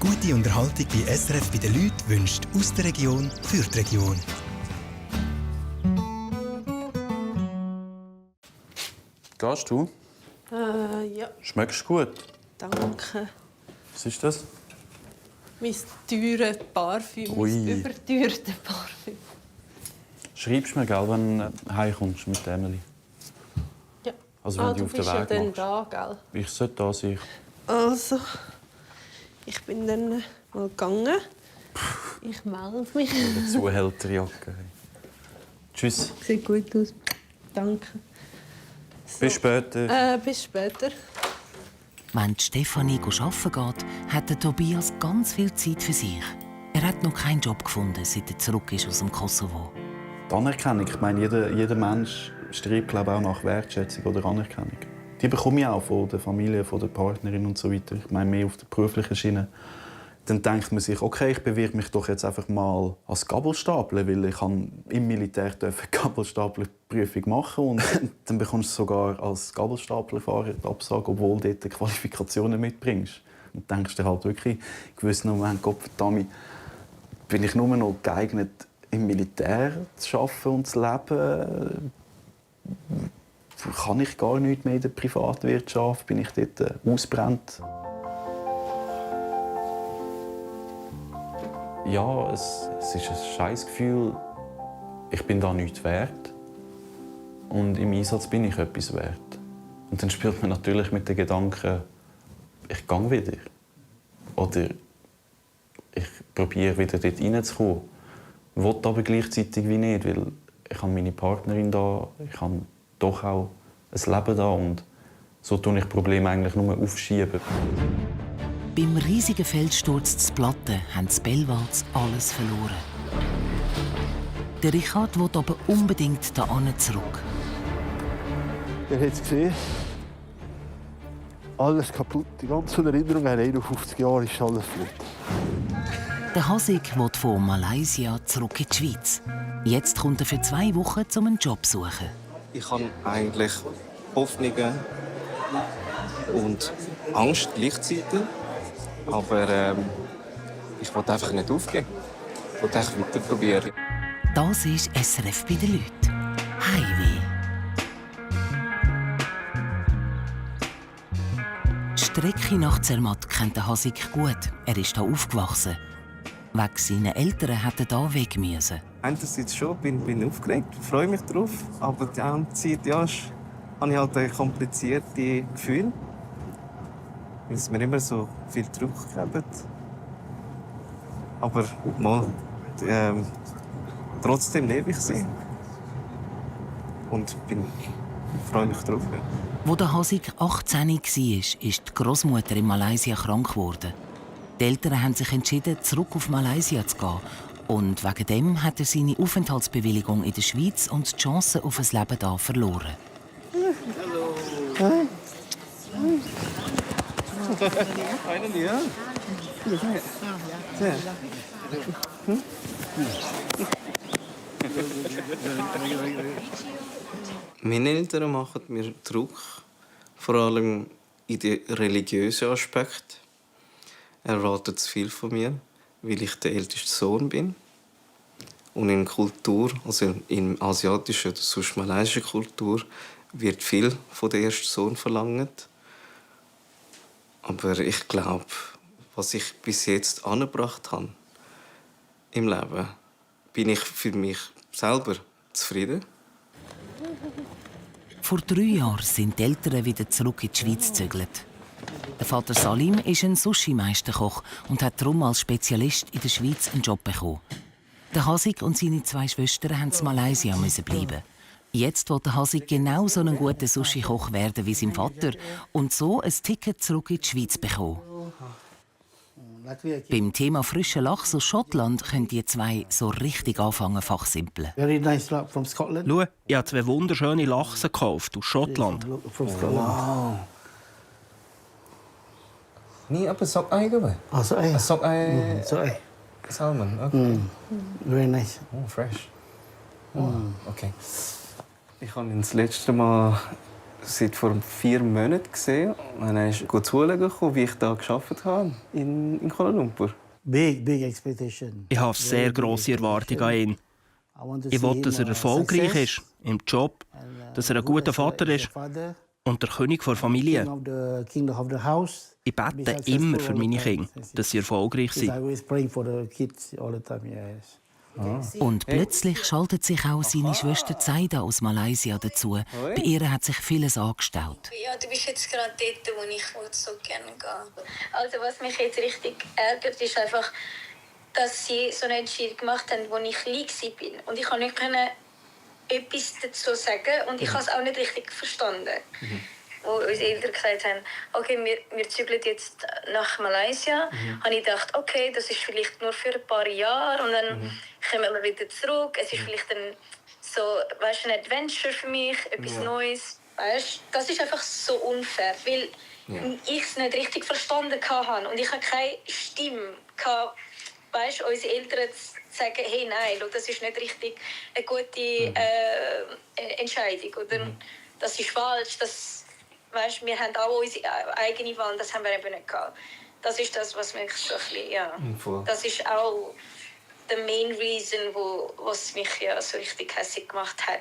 Gute Unterhaltung bei SRF bei den Leuten wünscht aus der Region für die Region. Gehst du? Ja, Schmeckst du gut? danke. Was ist das? Mein teures Parfüm, Ui. mein überteuertes Parfüm. Schreibst du mir, gell, wenn du heimkommst mit Emily? Ja. Also wenn du du auf den bist ja Weg dann machst. da, gell? Ich sollte da sein. Also, ich bin dann mal gegangen. Ich melde mich. Eine Zuhälterjacke. Tschüss. Sieht gut aus. Danke. So. Bis später. Bis später. Wenn Stefanie arbeiten geht, hat der Tobias ganz viel Zeit für sich. Er hat noch keinen Job gefunden, seit er zurück ist aus dem Kosovo. Die Anerkennung. Ich meine, jeder Mensch strebt, glaube ich, auch nach Wertschätzung oder Anerkennung. Die bekomme ich auch von der Familie, von der Partnerin und so weiter. Ich meine, mehr auf der beruflichen Schiene. Dann denkt man sich, okay, ich bewirbe mich doch jetzt einfach mal als Gabelstapler, weil ich im Militär eine Gabelstaplerprüfung machen und dann bekommst du sogar als Gabelstaplerfahrer die Absage, obwohl du dort Qualifikationen mitbringst. Und denkst dir halt wirklich in gewissen Momenten, Gott verdammt, bin ich nur noch geeignet, im Militär zu arbeiten und zu leben? Kann ich gar nicht mehr in der Privatwirtschaft? Bin ich dort ausgebrannt? Ja, es ist ein Scheißgefühl. Ich bin da nichts wert. Und im Einsatz bin ich etwas wert. Und dann spielt man natürlich mit den Gedanken, ich gehe wieder. Oder ich probiere wieder dort reinzukommen. Ich will aber gleichzeitig wie nicht, weil ich habe meine Partnerin da, ich habe doch auch ein Leben da und so tue ich Probleme eigentlich nur aufschieben. Beim riesigen Feldsturz zu Platten haben die Bellwalds alles verloren. Der Richard will aber unbedingt hierhin zurück. Ihr habt es gesehen. Alles kaputt. Die ganzen Erinnerungen an 51 Jahre ist alles flott. Der Hasig will von Malaysia zurück in die Schweiz. Jetzt kommt er für 2 Wochen, um einen Job zu suchen. Ich habe eigentlich Hoffnungen und Angst gleichzeitig. Aber ich wollte einfach nicht aufgeben. Ich wollte einfach weiter probieren. Das ist SRF bei den Leuten. Heimweh. Die Strecke nach Zermatt kennt der Hasig gut. Er ist hier aufgewachsen. Wegen seinen Eltern hat er hier weg müssen. Einerseits schon, bin aufgeregt, freue mich drauf. Aber die andere Zeit, ja, habe ich halt ein kompliziertes Gefühl. Weil es mir immer so viel Druck gibt. Aber trotzdem lebe ich sie. Und freue mich drauf. Ja. Wo der Hasig 18 war, ist die Großmutter in Malaysia krank geworden. Die Eltern haben sich entschieden, zurück auf Malaysia zu gehen. Und wegen dem hat er seine Aufenthaltsbewilligung in der Schweiz und die Chance auf ein Leben hier verloren. Hallo. Finally, ja. Meine Eltern machen mir Druck, vor allem in den religiösen Aspekt. Erwarten zu viel von mir, weil ich der älteste Sohn bin. Und in Kultur, also in asiatischer oder sonst malaysischer Kultur, wird viel von der ersten Sohn verlangt. Aber ich glaube, was ich bis jetzt angebracht habe im Leben, bin ich für mich selber zufrieden. Vor 3 Jahren sind die Eltern wieder zurück in die Schweiz gezögert. Der Vater Salim ist ein Sushi-Meisterkoch und hat darum als Spezialist in der Schweiz einen Job bekommen. Der Hasig und seine 2 Schwestern mussten in Malaysia bleiben. Jetzt will der Hasig genau so ein guter Sushi-Koch werden wie sein Vater und so ein Ticket zurück in die Schweiz bekommen. Beim Thema frischen Lachs aus Schottland können die 2 so richtig anfangen fachsimpeln. Very nice luck from Scotland. Schau, ich habe 2 wunderschöne Lachse gekauft aus Schottland. From Scotland. Wow. Ni apa sok ai ke apa? Ah, so I. Sok ai So I. salmon. Okay. Very nice. Oh, fresh. Oh, okay. Ich habe ihn das letzte Mal seit vor 4 Monaten gesehen. Und dann ist er zuschauen, wie ich da gearbeitet habe in Kuala Lumpur. Big expectation. Ich habe sehr grosse Erwartungen an ihn. Ich will, dass er erfolgreich ist im Job, dass er ein guter Vater ist und der König der Familie. Ich bete immer für meine Kinder, dass sie erfolgreich sind. Und plötzlich schaltet sich auch seine Schwester Zaida aus Malaysia dazu. Bei ihr hat sich vieles angestaut. Ja, du bist jetzt gerade dort, wo ich so gerne gehen. Also was mich jetzt richtig ärgert, ist einfach, dass sie so eine Entscheidung gemacht haben, wo ich klein war. Und ich konnte nicht etwas dazu sagen und ich habe es auch nicht richtig verstanden. Wo unsere Eltern gesagt haben, okay, wir zügeln jetzt nach Malaysia, habe ich gedacht, okay, das ist vielleicht nur für ein paar Jahre und dann kommen wir wieder zurück. Es ist vielleicht so, weißt, ein Adventure für mich, etwas Neues. Weißt, das ist einfach so unfair, weil ich es nicht richtig verstanden habe und ich habe keine Stimme gehabt, weißt, unsere Eltern zu sagen, hey, nein, das ist nicht richtig eine gute Entscheidung oder das ist falsch, das, weißt, wir haben auch unsere eigene Wahl, das haben wir eben nicht gehabt. Das ist das, was mich so ein bisschen, ja, das ist auch der main reason, was mich ja so richtig hässlich gemacht hat.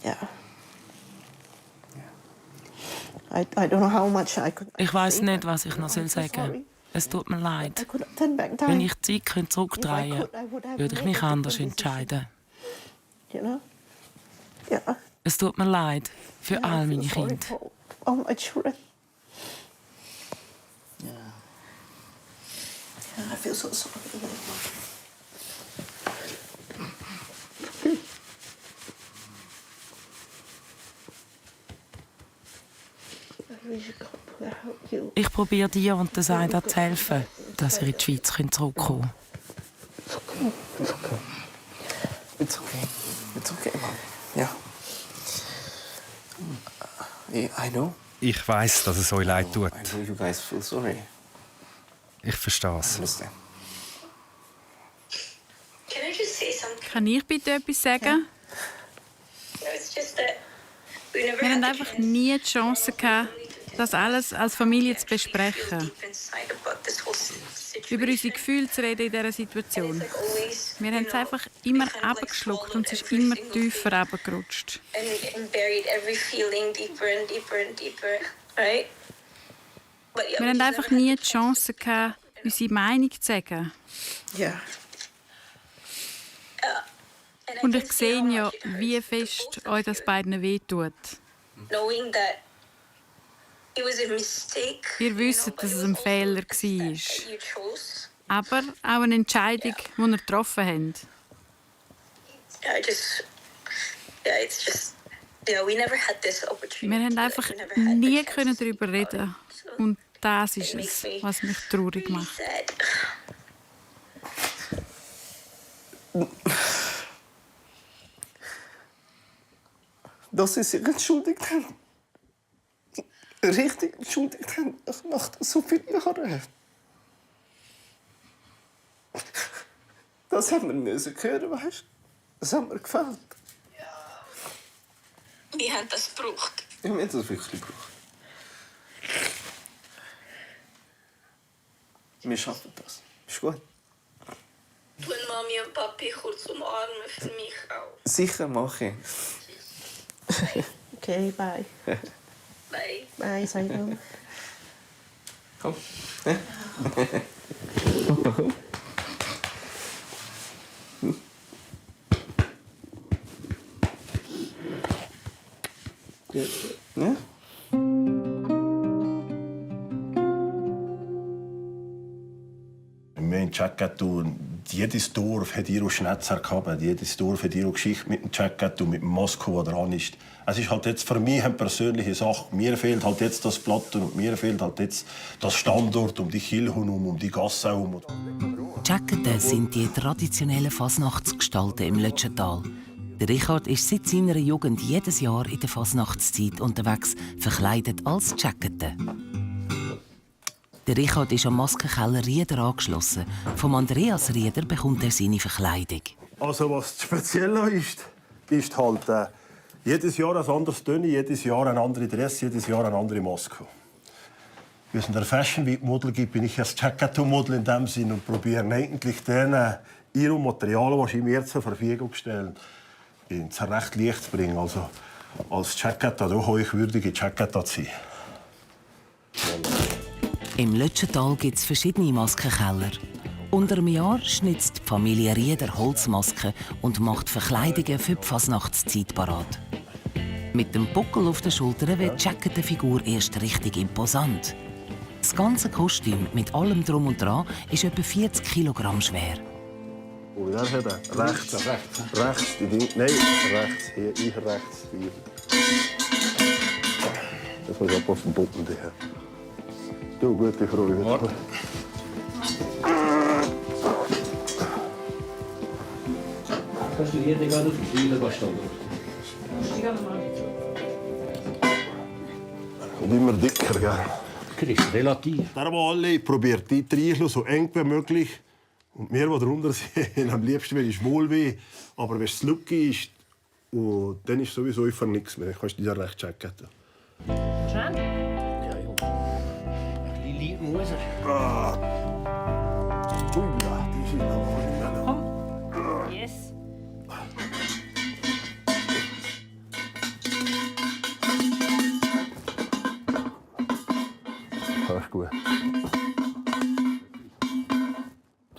Ja. I don't know how much I could. Ich weiss nicht, was ich noch sagen soll. Es tut mir leid. Wenn ich die Zeit zurückdrehen könnte, würde ich mich anders entscheiden. Es tut mir leid für all meine Kinder. I feel so sorry. Ich probiere dir und der Saida zu helfen, dass ihr in die Schweiz zurückkommen könnt. It's okay. It's okay, Mom. Ja. I know. Ich weiss, dass es euch leid tut. I know you guys feel sorry. Ich verstehe es. Kann ich bitte etwas sagen? Wir haben einfach nie die Chance gehabt, das alles als Familie zu besprechen. Über unsere Gefühle zu reden in dieser Situation. Wir haben es einfach immer abgeschluckt und es ist immer tiefer abgerutscht. Wir haben einfach nie die Chance gehabt, unsere Meinung zu sagen. Ja. Und ich sehe ja, wie fest euch das beiden wehtut. Ihr wisst, dass es ein Fehler war. Aber auch eine Entscheidung, die ihr getroffen habt. Wir haben einfach nie darüber reden. Und das ist es, was mich traurig macht. Dass sie sich entschuldigt haben. Richtig entschuldigt haben nach so vielen Jahren. Das haben wir müssen hören, weißt du? Das haben wir gefällt. Ja. Wir haben das gebraucht. Wir haben das wirklich gebraucht. Wir schaffen das. Ist gut. Tun Mami und Papi kurz umarmen für mich auch. Sicher mache ich. Okay, bye. Bye. Bye, Saida. Komm. Ja? Wir haben Jacket und jedes Dorf hat ihre Schnetzer gehabt, jedes Dorf hat ihre Geschichte mit dem Jacket und mit dem Moskau, der dran ist. Es ist halt jetzt für mich eine persönliche Sache. Mir fehlt halt jetzt das Platten und mir fehlt halt jetzt das Standort um die Kirche herum, um die Gasse herum. Jacketen sind die traditionellen Fasnachtsgestalten im Lötschental. Der Richard ist seit seiner Jugend jedes Jahr in der Fasnachtszeit unterwegs, verkleidet als Jackete. Der Richard ist am Maskenkeller Rieder angeschlossen. Vom Andreas Rieder bekommt er seine Verkleidung. Also was speziell ist halt Jedes Jahr ein anderes Tönni, jedes Jahr eine andere Dress, jedes Jahr eine andere Maske. Wie es in der Fashion Week Model gibt, bin ich als Jacketto-Model in dem Sinn und probiere eigentlich den ihren Materialien, die ich mir zur Verfügung stelle, ins recht Licht zu bringen. Also als Jacketto, da hochwürdige Jacketto zu sein. Im Lötschental gibt es verschiedene Maskenkeller. Unter einem Jahr schnitzt die Familie Rieder Holzmasken und macht Verkleidungen für die Fasnachtszeit parat. Mit dem Buckel auf den Schultern wird die Jackettenfigur erst richtig imposant. Das ganze Kostüm mit allem Drum und Dran ist etwa 40 Kilogramm schwer. Und dann hat er rechts. Nein, rechts. Hier, rechts. Hier. Das muss ab auf den Boden. Du, gute Frau. Kannst du hier gerade auf die Stühle stehen? Und immer dicker, gell? Kriegst relativ. Darum alle probiert die Triechel so eng wie möglich. Und wir, die drunter sind, am liebsten will ich Wohlweh. Aber wenn es Lucki ist, dann ist sowieso einfach nichts mehr. Dann kannst du dir recht checken. Schön? Ja. Ein bisschen lieb muss er. Ui, die sind aber nicht mehr. Komm. Yes. Das ist gut.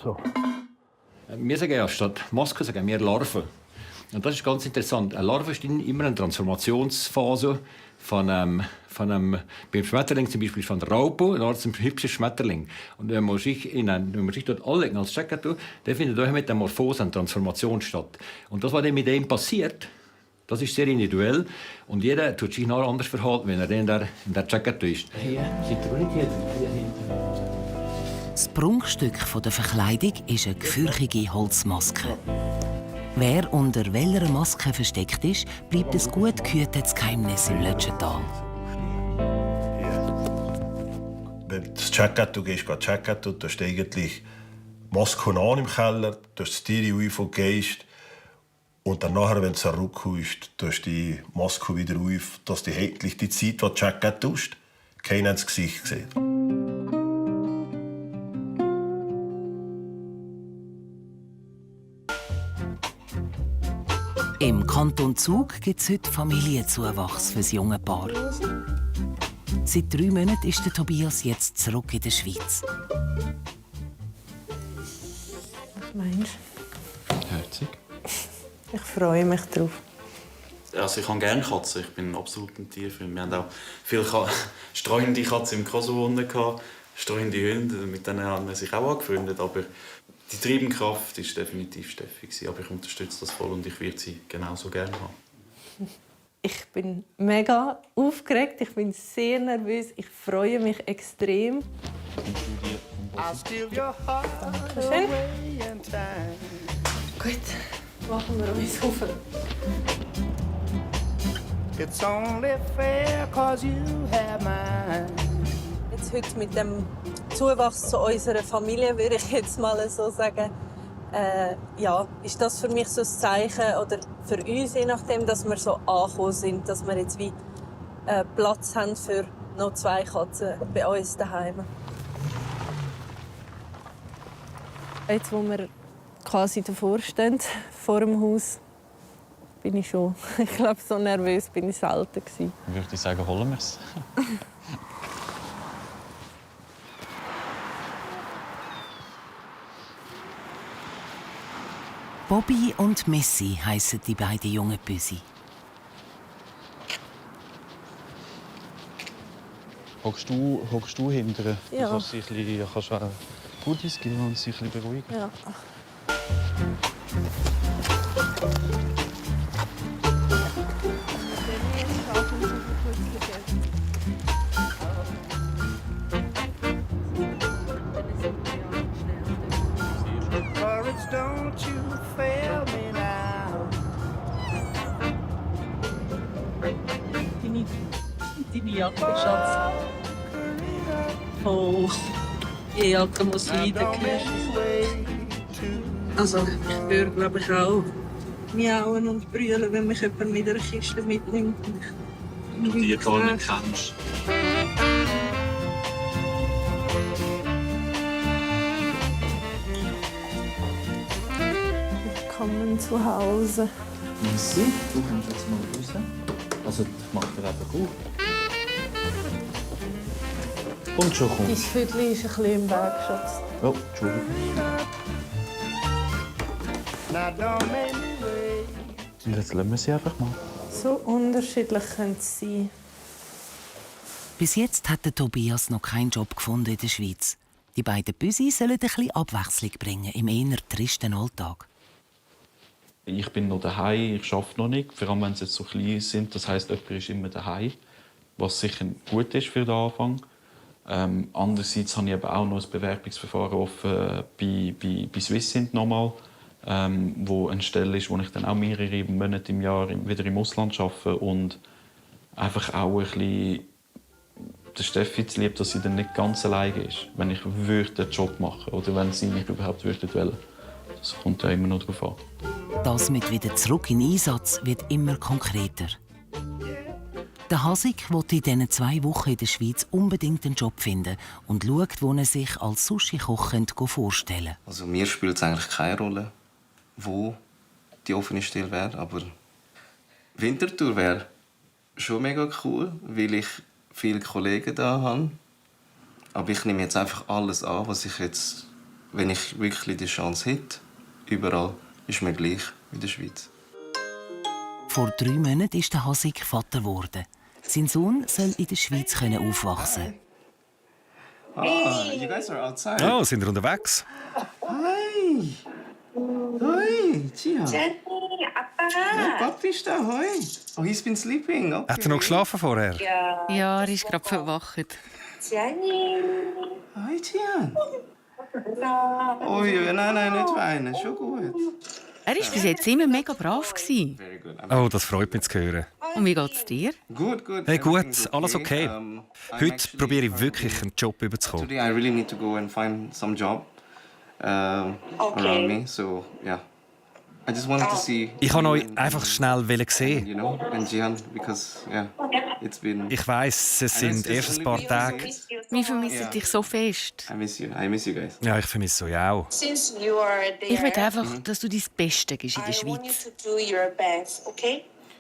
So. Wir sagen ja, statt Maske sagen wir Larven. Und das ist ganz interessant. Eine Larve ist immer eine Transformationsphase von einem beim Schmetterling zum Beispiel von der Raupe, ein hübscher Schmetterling. Und wenn man sich dort anlegen als Jacket, dann findet eine Metamorphose, eine Transformation statt. Und das, was dann mit dem passiert, das ist sehr individuell. Und jeder tut sich noch anders verhalten, wenn er in der Jacket ist. Hier, sind wir nicht hier hinten. Das Prunkstück der Verkleidung ist eine gefürchtige Holzmaske. Wer unter welcher Maske versteckt ist, bleibt ein gut gehütetes Geheimnis im Lötschental. Wenn du das Jacketto gehst, du hast eigentlich Maske an im Keller, du hast das Tier auf gehst und dann nachher, wenn es zurückkommst, tust du die Maske wieder auf, dass du eigentlich die Zeit, die du Jackett tust, keiner ins Gesicht sieht. Im Kanton Zug gibt es heute Familienzuwachs für das junge Paar. Seit 3 Monaten ist der Tobias jetzt zurück in der Schweiz. Was meinst du? Herzig. Ich freue mich drauf. Also ich habe gerne Katzen. Ich bin absolut ein Tierfreund. Wir haben auch viele streunende Katzen im Kosovo gehabt, streunende Hunde. Mit denen haben wir sich auch angefreundet. Aber die treibende Kraft war definitiv Steffi. Aber ich unterstütze das voll und ich werde sie genauso gerne haben. Ich bin mega aufgeregt, ich bin sehr nervös, ich freue mich extrem. Dankeschön. Gut, machen wir uns auf. It's only fair, 'cause you have mine. Jetzt heute mit dem Zuwachs zu unserer Familie, würde ich jetzt mal so sagen, ja, ist das für mich so ein Zeichen, oder für uns, je nachdem, dass wir so angekommen sind, dass wir jetzt wie Platz haben für noch 2 Katzen bei uns daheim. Jetzt, wo wir quasi davor stehen, vor dem Haus, bin ich schon, ich glaube, so nervös bin ich selten gewesen. Würde ich sagen, holen wir es. Bobby und Missy heissen die beiden jungen Büsi. Hockst du hinterher? Ja. Du kannst auch Goodies geben und sich ein bisschen beruhigen. Ja. Deine Jacke, Schatz. Oh, die Jacke muss leiden. Also, ich spüre, glaube ich, auch, miauen und brüllen, wenn mich jemand mit einer Kiste mitnimmt. Und die gar nicht kennst. Willkommen zu Hause. Merci, du kommst jetzt mal raus. Also, ich mache dir einfach auf. Und schon kommt. Dein Viertel ist ein bisschen im Weg, Schatz. Oh, Entschuldigung. Jetzt lassen wir sie einfach mal. So unterschiedlich können sie sein. Bis jetzt hat der Tobias noch keinen Job gefunden in der Schweiz. Die beiden Büsi sollen ein bisschen Abwechslung bringen im eher tristen Alltag. Ich bin noch daheim, ich arbeite noch nicht, vor allem wenn sie jetzt so klein sind. Das heisst, jemand ist immer daheim, was sicher gut ist für den Anfang. Andererseits habe ich eben auch noch ein Bewerbungsverfahren offen bei Swissint nochmal, wo eine Stelle ist, wo ich dann auch mehrere Monate im Jahr wieder im Ausland arbeite und einfach auch ein bisschen der Steffi zu lieb, dass sie dann nicht ganz alleine ist, wenn ich den Job machen oder wenn sie mich überhaupt wollen. Das kommt ja immer noch darauf an. Das mit wieder zurück in den Einsatz wird immer konkreter. Der Hasik will in diesen 2 Wochen in der Schweiz unbedingt einen Job finden und schaut, wo er sich als Sushi-Koch vorstellen könnte. Also mir spielt es eigentlich keine Rolle, wo die offene Stelle wäre, aber Winterthur wäre schon mega cool, weil ich viele Kollegen da habe. Aber ich nehme jetzt einfach alles an, was ich jetzt, wenn ich wirklich die Chance hätte, überall ist mir gleich wie in der Schweiz. Vor 3 Monaten ist der Hasik Vater geworden. Sein Sohn soll in der Schweiz aufwachsen. You guys are outside. Oh, sind wir unterwegs? Hi! Hoi, Tia. Jenny, Ja, Papi ist da, hoi. Oh, he's been sleeping. Okay. Hat er noch geschlafen vorher? Ja, er ist gerade verwacht. Jenny. Hoi, Tia. Oh, ja, nein, nicht weinen. Schon gut. Er war bis jetzt immer mega brav. Oh, das freut mich zu hören. Und wie geht's dir? Gut. Hey, gut, alles okay. Heute probiere ich wirklich einen Job überzukommen. Today I really need to go and find some job around me. So, yeah. I just wanted to see. Ich wollte euch einfach schnell sehen. You know, and Gian, because yeah, it's been. Ich weiss, es sind erst ein paar Tage. Wir vermissen dich so fest. I miss you guys. Ja, ich vermisse euch auch. Ich will einfach, dass du dein Bestes gibst in der Schweiz.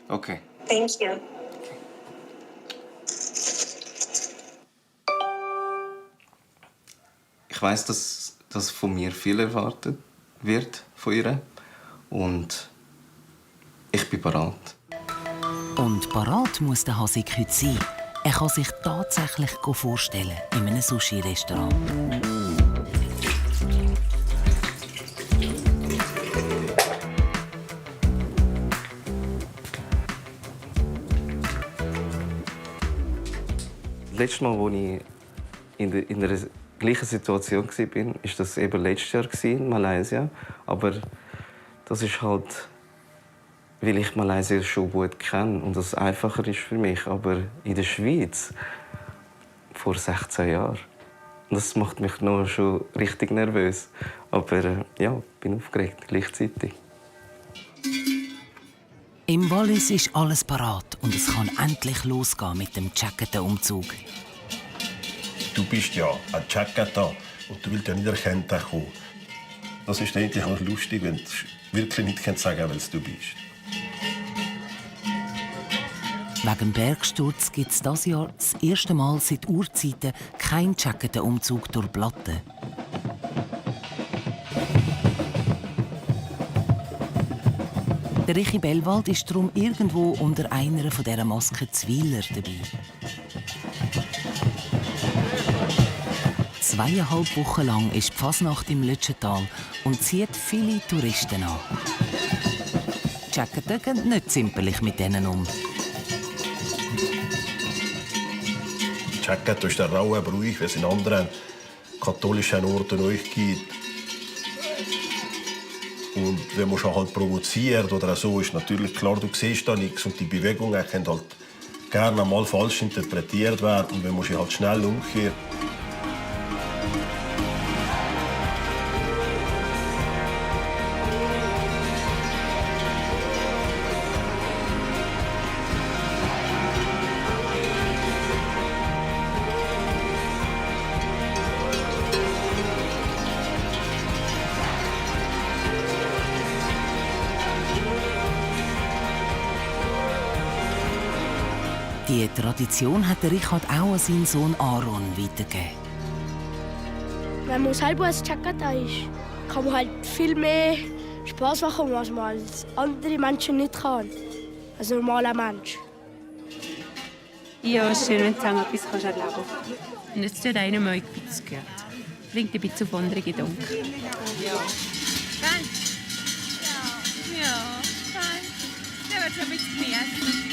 Okay. Thank you. Ich weiß, dass von mir viel erwartet wird von ihr. Und ich bin bereit. Und bereit muss der Hasik heute sein. Er kann sich tatsächlich vorstellen in einem Sushi-Restaurant. Das letzte Mal, als ich in der gleichen Situation war, war das eben letztes Jahr in Malaysia. Aber das ist halt, weil ich Malaysia schon gut kenne und das einfacher ist für mich. Aber in der Schweiz, vor 16 Jahren, das macht mich noch schon richtig nervös. Aber ja, ich bin aufgeregt gleichzeitig. Im Wallis ist alles parat und es kann endlich losgehen mit dem Jackettenumzug. Du bist ja ein Jacketta und du willst ja nicht erkennen kommen. Das ist eigentlich auch lustig, wenn du wirklich nicht sagen kannst, wer du bist. Wegen dem Bergsturz gibt es dieses Jahr das erste Mal seit Urzeiten keinen Jackettenumzug durch Platten. Der Richie Bellwald ist darum irgendwo unter einer dieser Masken Zweiler dabei. 2,5 Wochen lang ist die Fasnacht im Lütschental und zieht viele Touristen an. Die Jacketen gehen nicht zimperlich mit denen um. Jacket ist der raue Brauch, wie es in anderen katholischen Orten euch gibt. Und wenn man schon halt provoziert oder so, ist natürlich klar, du siehst da nichts und die Bewegungen können halt gerne mal falsch interpretiert werden. Und wenn man sie halt schnell umkehrt. Die Tradition hat Richard auch an seinen Sohn Aaron weitergegeben. Wenn man selber als Jacketta ist, kann man halt viel mehr Spass machen, was man als andere Menschen nicht kann. Als normaler Mensch. Ja, es ist schön, wenn du zusammen etwas erleben kannst. Und jetzt tut einem mal etwas gehört. Bringt ein bisschen auf andere Gedanken. Ja. Fein. Ja, fein. Der wird schon ein bisschen genießen.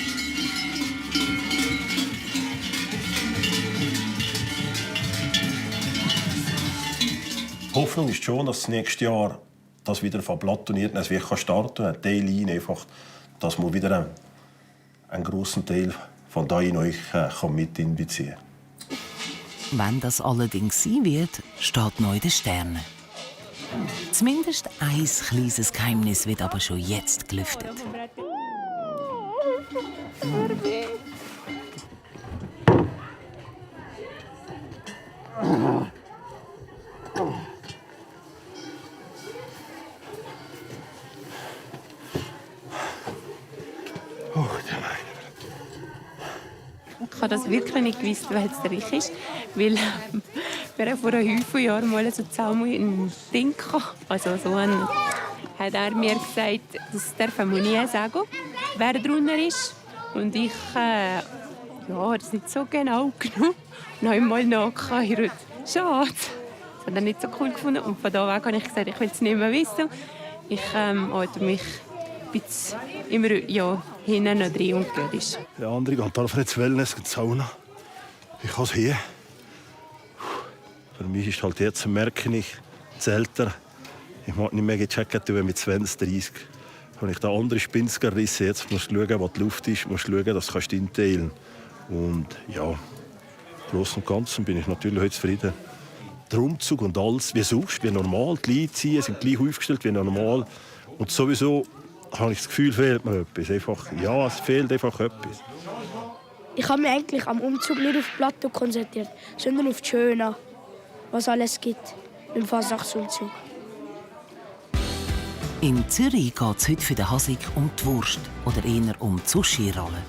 Die Hoffnung ist schon, dass das nächste Jahr das wieder von Blattturnieren es wirklich starten kann. Ein Teil rein, einfach, dass man wieder einen grossen Teil von da in euch mit einbeziehen kann. Wenn das allerdings sein wird, steht noch in den Sternen. Zumindest ein kleines Geheimnis wird aber schon jetzt gelüftet. Ich habe das wirklich nicht gewusst, weil es der Rich ist. Weil wir vor ein Haufen Jahren mal so zusammen ein Ding hatten. Hat er mir gesagt, das darf man nie sagen, wer drunter ist. Und ich habe das nicht so genau genommen. Und habe ihm mal nachgehört. Schade. Das hat er nicht so cool gefunden. Und von da weg habe ich gesagt, ich will es nicht mehr wissen. Ich halte mich ein bisschen immer hinten noch drin und gut ist. Der andere geht einfach ins Wellness, in die Sauna. Ich kann es hier. Für mich ist halt jetzt, merke ich, das älter. Ich mag nicht mehr gecheckt, wenn mit 20, 30. Wenn ich da andere Spins gerissen, jetzt musst du schauen, wo die Luft ist, musst du schauen, dass du einteilen kannst. Und ja, im Großen und Ganzen bin ich natürlich heute zufrieden. Der Umzug und alles, wie sonst, wie normal. Die Leute sind gleich aufgestellt wie normal. Und sowieso habe ich das Gefühl, fehlt mir etwas. Es fehlt einfach etwas. Ich habe mich eigentlich am Umzug nicht auf die Platte konzentriert, sondern auf die Schöne, was alles gibt im Fasnachtsumzug. In Zürich geht es heute für den Hasik um die Wurst oder eher um die Sushi-Rolle.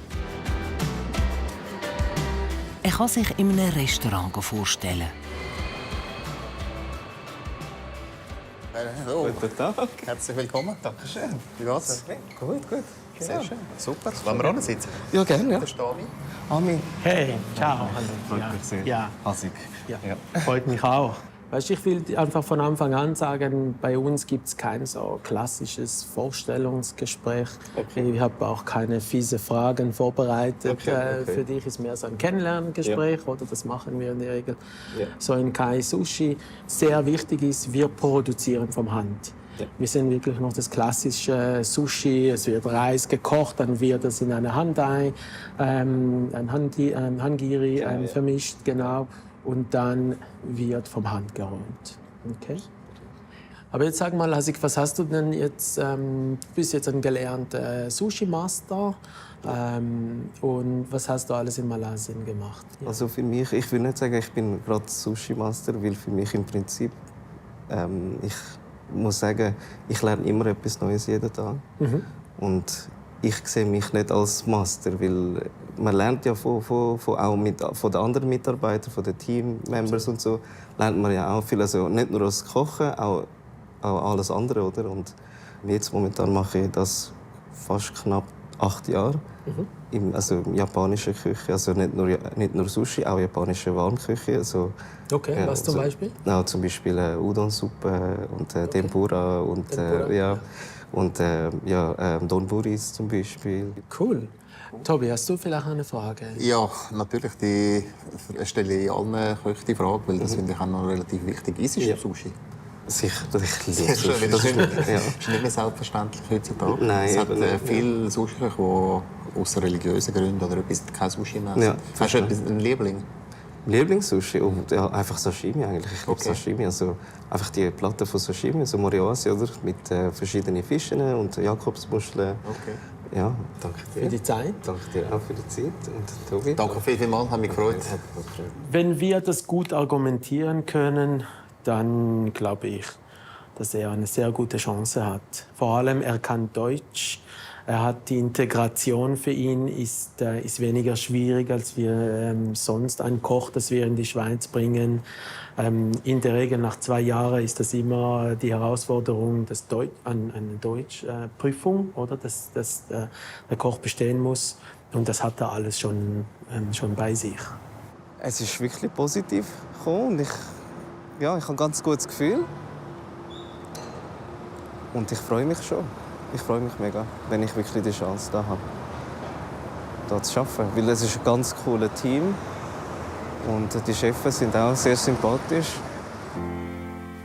Er kann sich in einem Restaurant vorstellen. Hallo. Guten Tag. Herzlich willkommen. Dankeschön. Wie geht's? Gut. Sehr schön. Super. Wollen wir sitzen? Ja, gerne. Ja. Der ist Ami. Hey, ciao. Freut mich sehr. Ja. Hasik. Ja. Freut mich auch. Weißt, ich will einfach von Anfang an sagen, bei uns gibt es kein so klassisches Vorstellungsgespräch. Okay. Ich habe auch keine fiese Fragen vorbereitet. Okay. Für dich ist mehr so ein Kennenlerngespräch, oder das machen wir in der Regel. Ja. So in Kai Sushi sehr wichtig ist, wir produzieren von Hand. Ja. Wir sind wirklich noch das klassische Sushi. Es wird Reis gekocht, dann wird es in eine Handai, ein Hangiri vermischt, genau. Und dann wird vom Hand geräumt. Okay? Aber jetzt sag mal, Hasik, was hast du denn jetzt? Du bist jetzt ein gelernter Sushi-Master. Und was hast du alles in Malaysia gemacht? Ja. Also für mich, ich will nicht sagen, ich bin gerade Sushi-Master, weil für mich im Prinzip, ich muss sagen, ich lerne immer etwas Neues jeden Tag. Mhm. Und ich sehe mich nicht als Master, weil man lernt ja von den anderen Mitarbeitern, von den Teammembers und so, lernt man ja auch viel. Also nicht nur das Kochen, auch alles andere, oder? Und jetzt momentan mache ich das fast knapp 8 Jahre. Mhm. Also japanische Küche, also nicht nur Sushi, auch japanische Warmküche. Also, okay, was zum Beispiel? Auch zum Beispiel Udon-Suppe und Tempura und Donburis zum Beispiel. Cool. Tobi, hast du vielleicht eine Frage? Ja, natürlich. Die stelle ich allen Köchen die Frage, weil das finde ich auch noch relativ wichtig. Ist es Sushi? Sicher, ich liebe Sushi. Das ist nicht mehr selbstverständlich heutzutage. Nein, es hat viele Sushi-Köche, die aus religiösen Gründen oder etwas kein Sushi mehr essen. Ja, hast du einen Liebling? Lieblingssushi? Ja, einfach Sashimi eigentlich. Ich liebe Sashimi. Also einfach die Platte von Sashimi, so Moriasi, oder? Mit verschiedenen Fischen und Jakobsmuscheln. Okay. Ja, danke dir. Für die Zeit. Danke dir auch für die Zeit. Und Tobi. Danke vielmals, hat mich gefreut. Wenn wir das gut argumentieren können, dann glaube ich, dass er eine sehr gute Chance hat. Vor allem, er kann Deutsch. Die Integration für ihn ist weniger schwierig, als wir sonst einen Koch, das wir in die Schweiz bringen. In der Regel nach 2 Jahren ist das immer die Herausforderung, eine Deutschprüfung, oder, dass der Koch bestehen muss. Und das hat er alles schon bei sich. Es ist wirklich positiv gekommen und ich habe ein ganz gutes Gefühl. Und ich freue mich schon. Ich freue mich mega, wenn ich wirklich die Chance da habe, hier zu arbeiten. Weil es ist ein ganz cooles Team und die Chefs sind auch sehr sympathisch.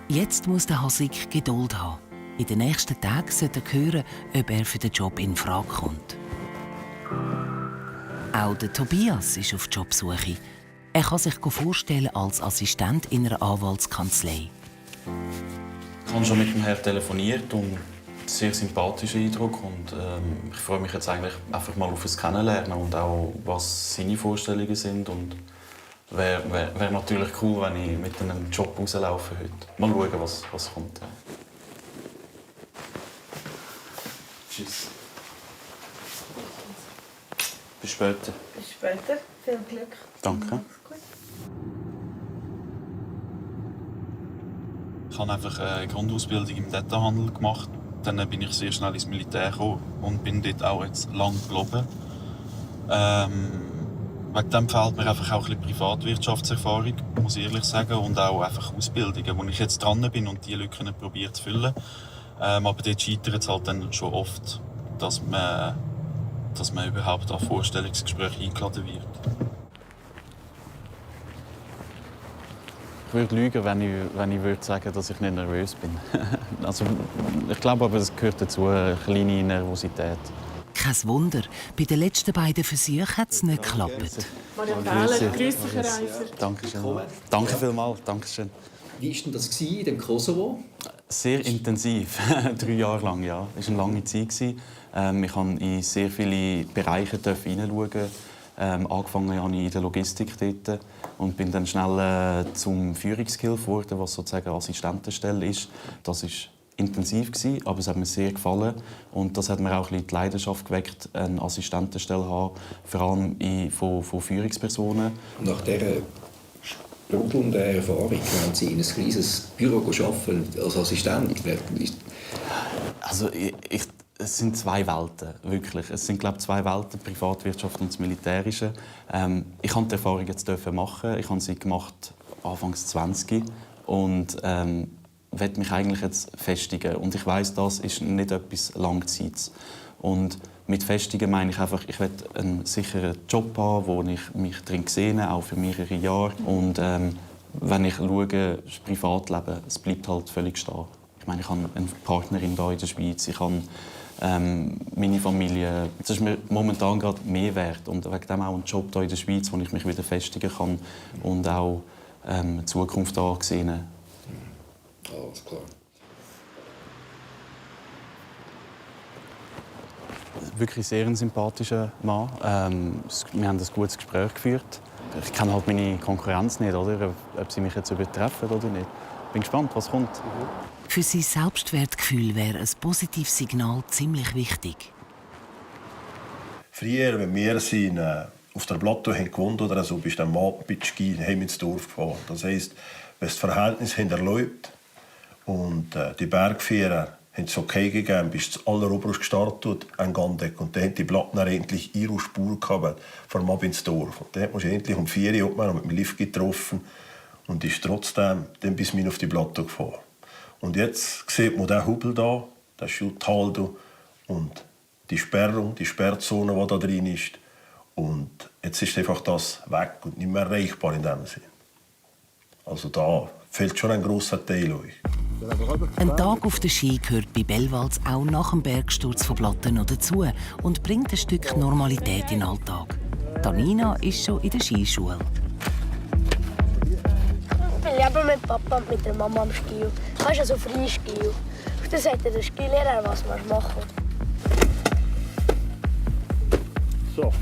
Jetzt muss der Hasik Geduld haben. In den nächsten Tagen sollte er hören, ob er für den Job in Frage kommt. Auch der Tobias ist auf Jobsuche. Er kann sich vorstellen als Assistent in einer Anwaltskanzlei. Ich habe schon mit dem Herrn telefoniert und einen sehr sympathischen Eindruck. Und, ich freue mich jetzt eigentlich einfach mal auf das Kennenlernen und auch, was seine Vorstellungen sind. Und wäre natürlich cool, wenn ich mit einem Job rauslaufe heute. Mal schauen, was kommt. Ja. Tschüss. Bis später. Bis später. Viel Glück. Danke. Ich habe einfach eine Grundausbildung im Detailhandel gemacht. Dann bin ich sehr schnell ins Militär gekommen und bin dort auch jetzt lang geblieben. Wegen dem fehlt mir einfach auch ein bisschen Privatwirtschaftserfahrung, muss ich ehrlich sagen, und auch einfach Ausbildungen, wo ich jetzt dran bin und die Lücken probiere zu füllen. Aber dort scheitert es halt dann schon oft, dass man überhaupt an Vorstellungsgespräche eingeladen wird. Ich würde lügen, wenn ich würde sagen, dass ich nicht nervös bin. Also, ich glaube aber, das gehört dazu, eine kleine Nervosität. Kein Wunder, bei den letzten beiden Versuchen hat es nicht geklappt. Marianne Thaler, grüß dich, Herr Reiser. Dankeschön. Danke vielmals. Dankeschön. Wie war denn das in dem Kosovo? Sehr intensiv, 3 Jahre lang, ja. Es war eine lange Zeit. Ich durfte in sehr viele Bereiche hineinschauen. Angefangen habe ich in der Logistik dort und bin dann schnell zum Führungsskills geworden, was sozusagen eine Assistentenstelle ist. Das war intensiv, aber es hat mir sehr gefallen. Und das hat mir auch ein bisschen die Leidenschaft geweckt, eine Assistentenstelle zu haben, vor allem von Führungspersonen. Nach dieser sprudelnden Erfahrung, wenn Sie in ein kleines Büro arbeiten als Assistent, also es sind 2 Welten, wirklich. Es sind, glaube ich, 2 Welten, die Privatwirtschaft und das Militärische. Ich durfte die Erfahrung jetzt machen. Ich habe sie gemacht Anfangs 20 und will mich eigentlich jetzt festigen. Und ich weiss, das ist nicht etwas Langzeits. Und mit Festigen meine ich einfach, ich will einen sicheren Job haben, wo ich mich drin sehe, auch für mehrere Jahre. Und wenn ich schaue, das Privatleben, es bleibt halt völlig stehen. Ich meine, ich habe eine Partnerin hier in der Schweiz, ich habe meine Familie. Das ist mir momentan gerade mehr wert und wegen dem auch einen Job hier in der Schweiz, wo ich mich wieder festigen kann und auch eine Zukunft ansehen. Alles klar. Wirklich sehr ein sympathischer Mann. Wir haben ein gutes Gespräch geführt. Ich kenne halt meine Konkurrenz nicht, oder? Ob sie mich jetzt übertreffen oder nicht. Bin gespannt, was kommt. Für sein Selbstwertgefühl wäre ein positives Signal ziemlich wichtig. Früher, wenn wir sind, auf der Plateau gewohnt oder so, bist du am Abend mit Ski ins Dorf gefahren. Das heisst, wenn das Verhältnis erlaubt und die Bergführer haben es okay gegeben, bis zu alleroberst gestartet an Gandeck. Und dann haben die Plattner endlich ihre Spur gehabt, vom Ab ins Dorf. Und dann musst du endlich um 4 Uhr mit dem Lift getroffen und ist trotzdem dann bis auf die Platte gefahren. Und jetzt sieht man diesen Hubel da, das Tal da und die Sperrung, die Sperrzone, die da drin ist. Und jetzt ist einfach das weg und nicht mehr erreichbar in dem Sinn. Also da fehlt schon ein grosser Teil euch. Ein Tag auf der Ski gehört bei Bellwalds auch nach dem Bergsturz von Platten noch dazu und bringt ein Stück Normalität in den Alltag. Nina ist schon in der Skischule. Ich bin lieber mit Papa und mit der Mama am Ski. Du hast ja so Freiski. Auf der Seite der Skilehrer, was wir machen. So.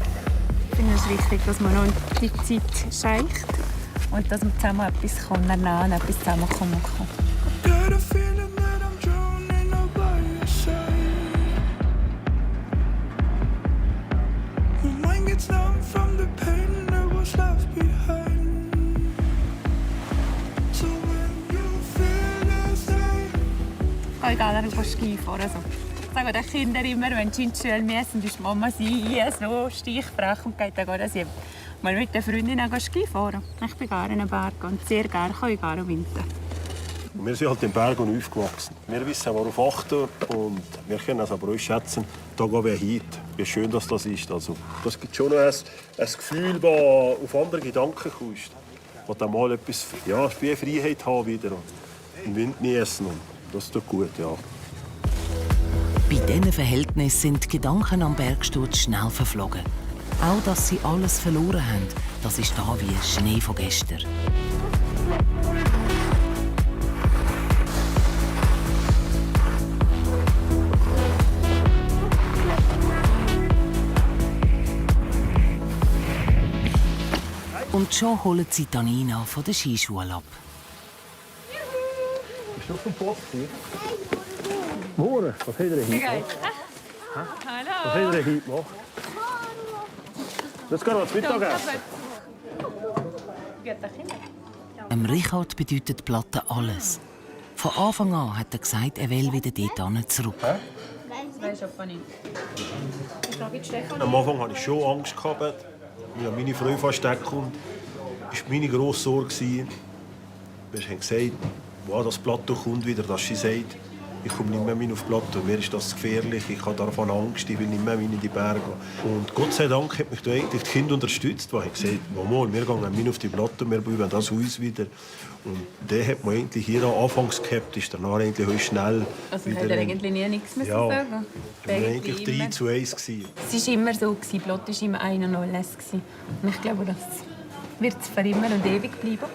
Ich finde es wichtig, dass man noch die Zeit scheicht und dass man zusammen etwas lernen und etwas zusammen machen kann. kann egal wo Ski fahren. Also, ich sage den Kindern immer, wenn sie in die Schule müssen, ist Mama sie so stichfrech und geht dann dass ich mal mit der Freundin Ski fahren. Ich bin gerne in den Bergen und sehr gerne kann ich gerne wintern. Wir sind halt in Bergen aufgewachsen. Wir wissen, worauf achten und wir können es aber auch schätzen, da gehen wir hin, wie schön das ist. Also, das gibt schon ein Gefühl, das auf andere Gedanken kommst. Wo dann mal etwas, ja, wie Freiheit haben wieder und den Wind genießen. Das tut gut, ja. Bei diesen Verhältnissen sind die Gedanken am Bergsturz schnell verflogen. Auch, dass sie alles verloren haben, das ist da wie Schnee von gestern. Und schon holen sie Tanina von der Skischule ab. Bist du auf dem Post? Morgen, was hat er heute gemacht? Hallo. Was hat er heute gemacht? Das kann man zum Mittagessen. Richard bedeutet die Platte alles. Von Anfang an hat er gesagt, er will wieder dort zurück. Am Anfang hatte ich schon Angst, weil meine Frau fast wegkommt. Das war meine grosse Sorge. Wir haben gesagt, wow, das Plateau kommt wieder, dass sie sagt, ich komme nicht mehr auf Plateau, mir ist das gefährlich, ich habe davon Angst, ich will nicht mehr in die Berge. Und Gott sei Dank hat mich die Kinder unterstützt, weil ich gesagt habe, wir gehen auf die Plateau, wir bauen das Haus wieder. Und der hat man eigentlich hier anfangs skeptisch, danach eigentlich auch schnell. Also man hat eigentlich nie nichts mehr sagen. Wir waren eigentlich 3:1. Es war immer so, Plot war immer 1-0. Und ich glaube, das wird für immer und ewig bleiben.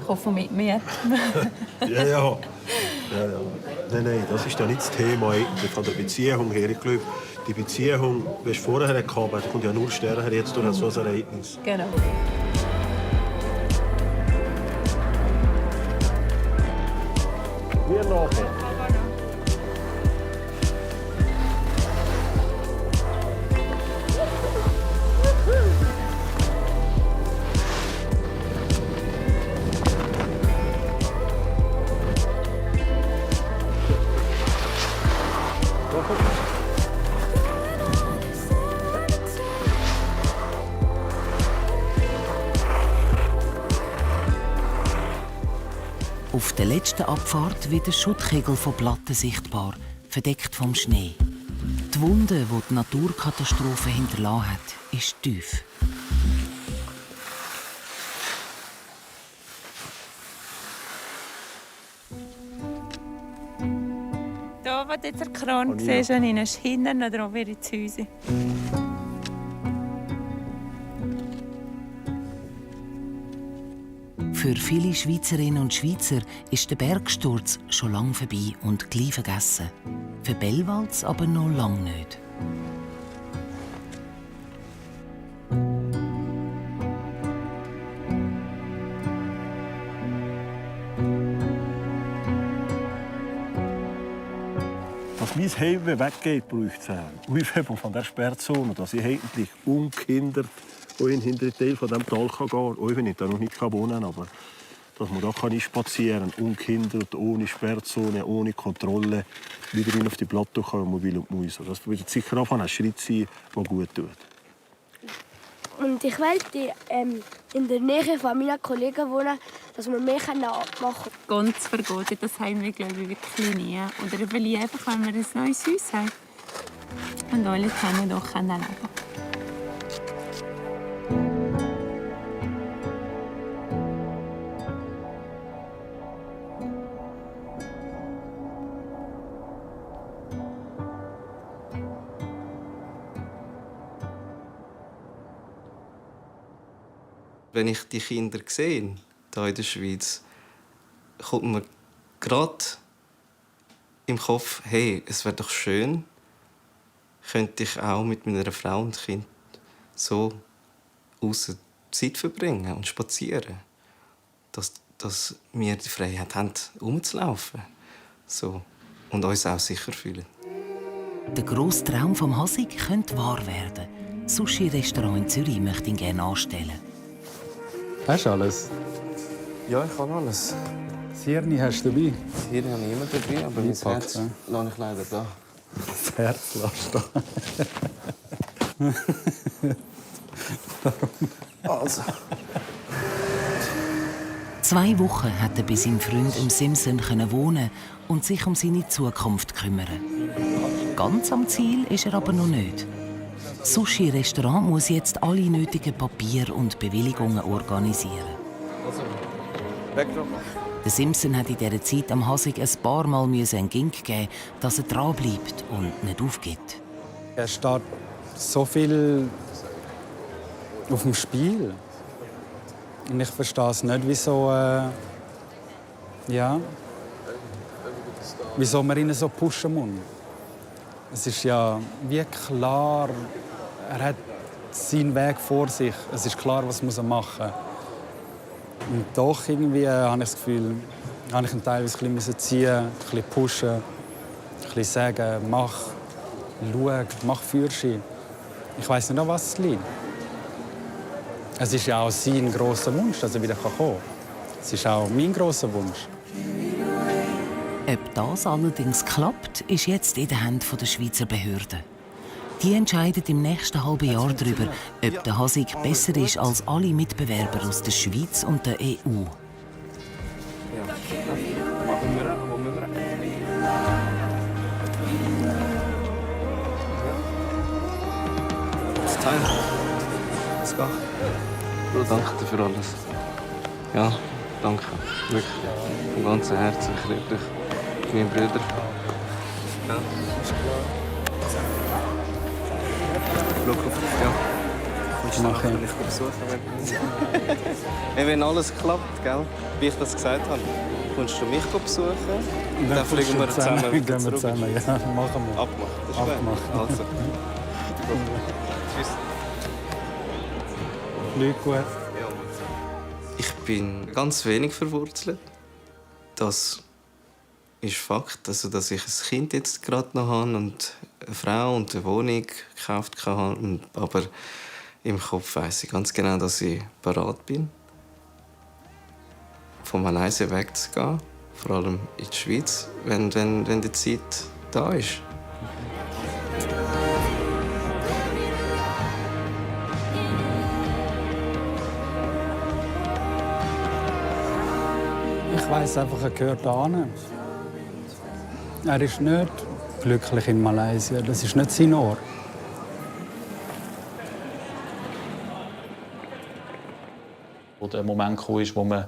Ich hoffe mit mir. Ja. Nein, das ist ja nicht das Thema eigentlich von der Beziehung her. Ich glaube, die Beziehung, die du vorher gehabt hast, kommt ja nur stärker jetzt durch so ein Ereignis. Genau. Wir nachher. Auf der letzten Abfahrt wird ein Schuttkegel von Platten sichtbar, verdeckt vom Schnee. Die Wunde, die die Naturkatastrophe hinterlassen hat, ist tief. Hier, wo du jetzt den Kran siehst, ist hinten noch drauf ins Häuschen. Für viele Schweizerinnen und Schweizer ist der Bergsturz schon lange vorbei und gleich vergessen. Für Bellwalds aber noch lange nicht. Dass mein Heim weggeht, braucht es eine Aufhebung von der Sperrzone, dass ich eigentlich ungehindert in den hinteren Teil von diesem Tal gehen kann. Auch wenn ich da noch nicht wohnen kann, aber dass man da spazieren kann, ungehindert, ohne Sperrzone, ohne Kontrolle, wieder auf die Plateau kann, mobil und Mäuse. Das wird sicher auch ein Schritt sein, der gut tut. Und ich wollte in der Nähe von meinen Kollegen wohnen, dass wir mehr machen können. Ganz vergessen, das haben wir, glaube ich, wirklich nie. Oder ich will einfach, wenn wir ein neues Haus haben. Und alle können doch leben. Wenn ich die Kinder sehe, hier in der Schweiz, kommt mir gerade im Kopf, hey, es wäre doch schön, könnte ich auch mit meiner Frau und Kind so aussen Zeit verbringen und spazieren. Dass wir die Freiheit haben, rumzulaufen. So. Und uns auch sicher fühlen. Der grosse Traum vom Hasig könnte wahr werden. Das Sushi-Restaurant in Zürich möchte ihn gerne anstellen. Hast du alles? Ja, ich kann alles. Das Hirn hast du dabei? Das Hirn habe ich immer dabei, aber mein Herz lasse ich leider da. Das Herz lässt da. Also. 2 Wochen hat er bei seinem Freund Simpson wohnen und sich um seine Zukunft kümmern. Ganz am Ziel ist er aber noch nicht. Das Sushi-Restaurant muss jetzt alle nötigen Papiere und Bewilligungen organisieren. Der Simpson hat in dieser Zeit am Hasig ein paar Mal einen Gink geben, dass er dranbleibt und nicht aufgibt. Es steht so viel auf dem Spiel. Und ich verstehe es nicht, wieso, wieso man ihn so pushen muss. Es ist ja wie klar, er hat seinen Weg vor sich. Es ist klar, was er machen muss. Und doch irgendwie habe ich das Gefühl, habe ich ihn teilweise ein bisschen ziehen, ein bisschen pushen, ein bisschen sagen, mach, schau, mach Führerschein. Ich weiss nicht, an was es liegt. Es ist ja auch sein grosser Wunsch, dass er wieder kommen kann. Es ist auch mein grosser Wunsch. Ob das allerdings klappt, ist jetzt in den Händen der Schweizer Behörden. Die entscheiden im nächsten halben Jahr darüber, ob der Hasig besser ist als alle Mitbewerber aus der Schweiz und der EU. Das Teil. Das geht. Bro, danke dir für alles. Ja, danke. Wirklich. Von ganzem Herzen. Ich liebe dich. Meine Brüder. Ja. Ja. Kommst du nachher, wenn ich besuchen? Wenn alles klappt, gell? Wie ich das gesagt habe, kommst du mich besuchen und dann fliegen wir zusammen wieder zurück. Ja, machen wir. Abmachen, das ist gut. Also. Tschüss. Nicht gut. Ich bin ganz wenig verwurzelt. Das ist Fakt, also, dass ich ein Kind jetzt gerade noch habe und eine Frau und eine Wohnung gekauft habe. Aber im Kopf weiss ich ganz genau, dass ich bereit bin, von Malaysia wegzugehen, vor allem in die Schweiz, wenn die Zeit da ist. Ich weiss einfach, er gehört hierhin. Er ist nicht glücklich in Malaysia. Das ist nicht sein Ort. Wo der Moment kam, wo man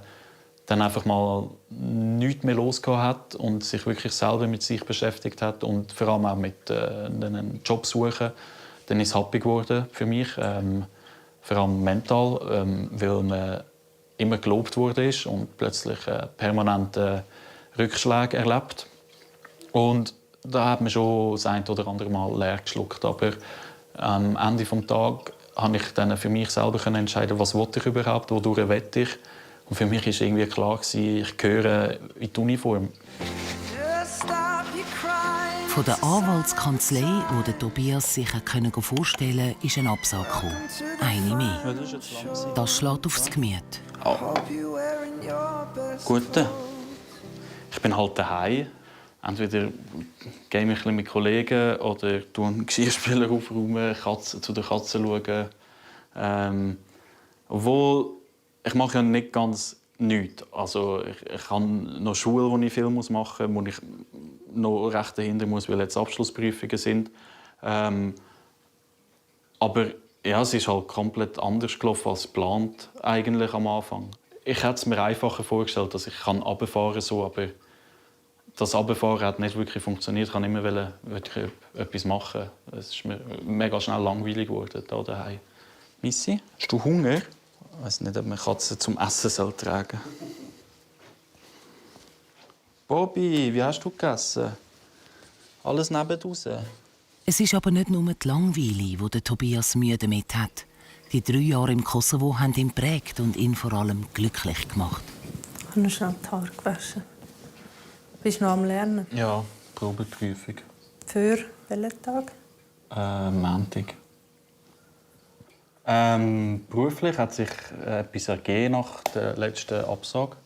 dann einfach mal nichts mehr losgehabt hat und sich wirklich selber mit sich beschäftigt hat und vor allem auch mit einem Job suchen, dann ist es happy geworden für mich, vor allem mental, weil man immer gelobt wurde und plötzlich permanente Rückschläge erlebt. Und da hat man schon das ein oder andere Mal leer geschluckt. Aber am Ende des Tages konnte ich dann für mich selber entscheiden, was ich überhaupt, wodurch will ich. Und für mich war irgendwie klar, ich gehöre in die Uniform. Von der Anwaltskanzlei, wo der Tobias sich vorstellen konnte, ist ein Absage gekommen. Eine mehr. Das schlägt aufs Gemüt. Oh. Gute. Ich bin halt daheim. Entweder gehe ich ein bisschen mit Kollegen oder tue einen Geschirrspüler aufräumen, zu der Katze schauen. Obwohl, ich mache ja nicht ganz nichts. Also ich habe noch Schule, wo ich viel machen muss, wo ich noch recht dahinter muss, weil jetzt Abschlussprüfungen sind. Aber ja, es ist halt komplett anders gelaufen als geplant eigentlich am Anfang. Ich hätte es mir einfacher vorgestellt, dass ich runterfahren kann, so, aber das Runterfahren hat nicht wirklich funktioniert. Ich wollte immer etwas machen. Es ist mir mega schnell langweilig geworden hier daheim. Missy, hast du Hunger? Ich weiß nicht, ob man Katzen zum Essen tragen soll. Bobby, wie hast du gegessen? Alles nebenaus? Es ist aber nicht nur die Langweile, die der Tobias Mühe damit hat. Die 3 Jahre im Kosovo haben ihn geprägt und ihn vor allem glücklich gemacht. Ich habe noch schnell die Haare gewaschen. Bist du noch am Lernen? Ja, Probeprüfung. Für welchen Tag? Montag. Beruflich hat sich etwas ergeben nach der letzten Absage.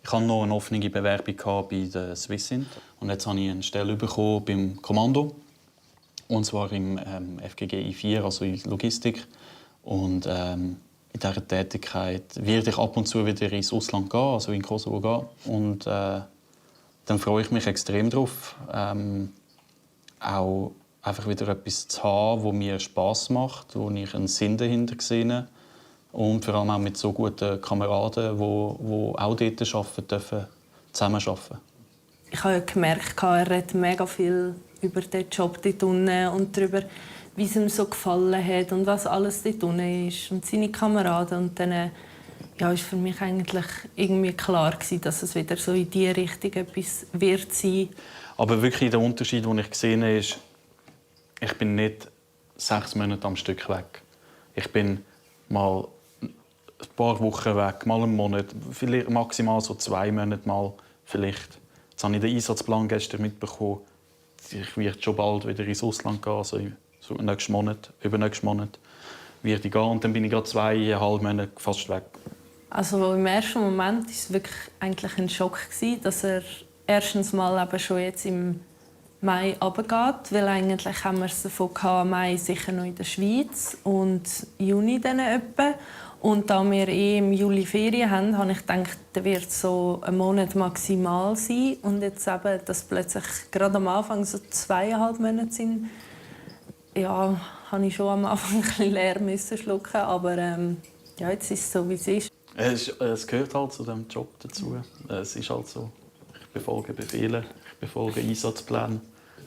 Ich hatte noch eine offene Bewerbung bei der Swissint. Und jetzt habe ich eine Stelle bekommen beim Kommando. Und zwar im FGG I4, also in Logistik. Und in dieser Tätigkeit werde ich ab und zu wieder ins Ausland gehen, also in Kosovo gehen. Und dann freue ich mich extrem darauf, auch einfach wieder etwas zu haben, das mir Spass macht, wo ich einen Sinn dahinter sehe. Und vor allem auch mit so guten Kameraden, die auch dort arbeiten dürfen, zusammenarbeiten. Ich habe ja gemerkt, er redet mega viel über den Job dort unten und darüber, wie es ihm so gefallen hat und was alles dort unten ist und seine Kameraden. Und dann war für mich eigentlich irgendwie klar gewesen, dass es wieder so in diese Richtung etwas wird sein. Aber wirklich der Unterschied, den ich gesehen habe, ist, ich bin nicht 6 Monate am Stück weg. Ich bin mal ein paar Wochen weg, mal einen Monat, vielleicht maximal so 2 Monate mal vielleicht. Jetzt habe ich den Einsatzplan gestern mitbekommen. Ich werde schon bald wieder ins Ausland gehen, also übernächsten Monat werde ich gehen. Und dann bin ich gerade 2,5 Monate fast weg. Also im ersten Moment war es wirklich eigentlich ein Schock, dass er erstens mal eben schon jetzt im Mai runtergeht, weil eigentlich haben wir es davon gehabt, Mai sicher noch in der Schweiz und Juni dann etwa. Und da wir im Juli Ferien haben, habe ich gedacht, da wird so ein Monat maximal sein. Und jetzt eben, dass plötzlich gerade am Anfang so 2,5 Monate sind, ja, habe ich schon am Anfang ein bisschen leer schlucken. Aber ja, jetzt ist es so, wie es ist. Es gehört halt zu diesem Job dazu. Es ist halt so. Ich befolge Befehle, ich befolge Einsatzpläne.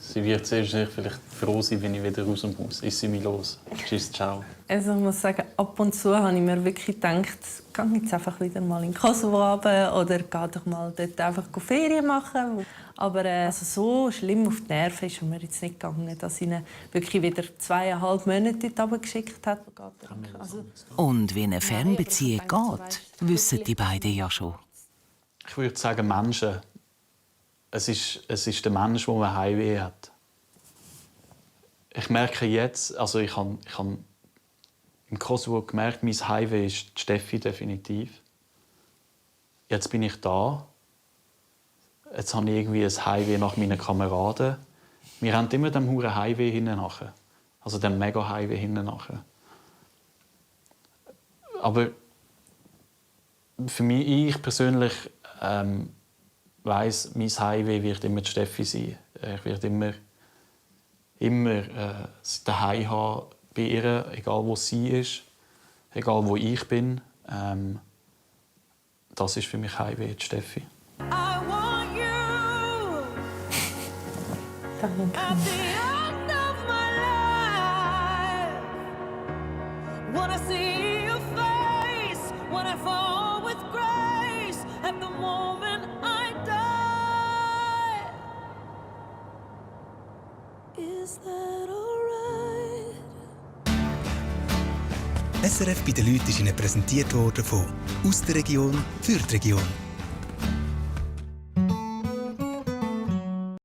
Sie wird zuerst vielleicht froh sein, wenn ich wieder aus dem Haus ist. Sie mich los. Tschüss, ciao. Also ich muss sagen, ab und zu habe ich mir wirklich gedacht, gehe jetzt einfach wieder mal in Kosovo runter oder gehe doch mal dort einfach Ferien machen. Aber also so schlimm auf die Nerven ist mir jetzt nicht gegangen, dass ich ihn wirklich wieder 2,5 Monate dort geschickt hat. Also und wie eine Fernbeziehung geht, wissen die beiden ja schon. Ich würde sagen, Menschen. Es ist der Mensch, der ein Heimweh hat. Ich merke jetzt, also ich habe im Kosovo gemerkt, mein Heimweh ist die Steffi definitiv. Jetzt bin ich da. Jetzt habe ich irgendwie ein Heimweh nach meinen Kameraden. Wir haben immer dem huren Heimweh hinten nachher. Also dem mega Heimweh hinten nachher. Aber für mich, ich persönlich, weiss, mein Heimweh wird immer die Steffi sein. Ich werde immer daheim haben bei ihr, egal wo sie ist, egal wo ich bin. Das ist für mich Heimweh, die Steffi. SRF bei den Leuten ist Ihnen präsentiert worden von «Aus der Region für die Region».